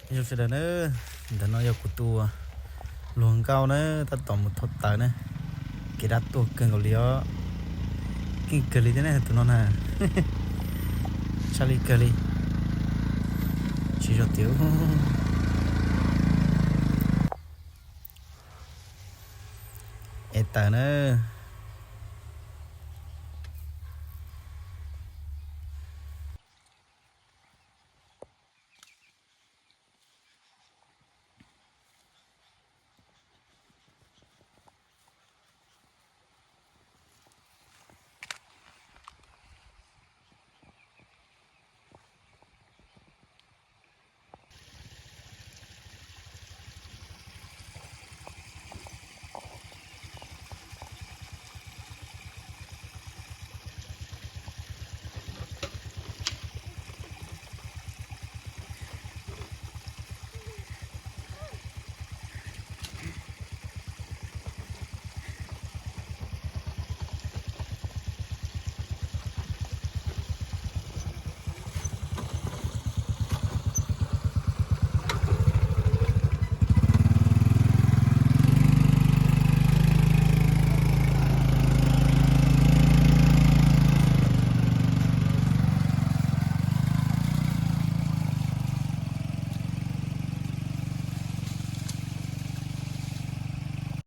Nyob zoo sawv daws na, ntawm no yog kuv tus hluas nkauj na, tab tom mus thauj taws na. Kev dab tuag kawg nkaus li os. Keej kawg li thiab ne tus no na. Tshaj li kawg li. Tsis zog tiag. Ev taws na.